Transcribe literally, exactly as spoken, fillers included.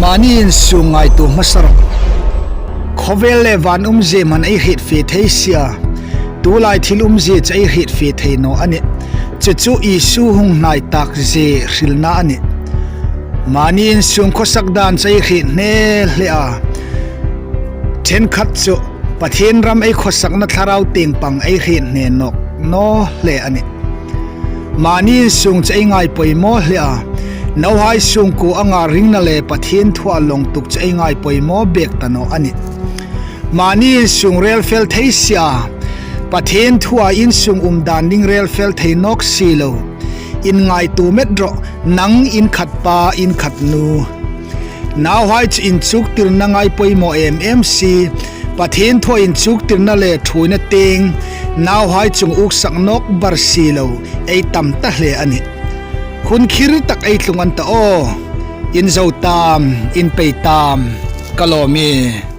Mani insung ngaituo hmasa rawh. Khawvel le van umzie hman ei hriet fie thei si a, tulai thil umzie chu ei hriet fie thei naw a nih. Chu chu Isu hung hnai tak zie hrilna a nih. Mani insung khawsak dan chu ei hriet hne hle a, ṭhenkhat chu Pathien ram ei khawsakna thlarau tieng pang ei hriet hne nawk naw hle a nih. Mani insung chu ei ngai poimaw hle a, nauhai sungkuo anga ringna le Pathien thua lawng tuk chu ei ngai poimaw bek ta naw a nih. Mani insung rel fel thei si a, Pathien thua insung um dan ding rel fel thei nawk si lo. Inngaituo met rawh, nang in khat pa, in khat nu. Nauhai chu inchuktirna ngai poimaw em em si. Pathien thua inchuktirna le ṭhuoina tieng nauhai chung uksak nawk bar si lo ei tam ta hle a nih. Hun khir tak ei tlung an ta aw. In zo tam, in pei tam. Ka lawm ie.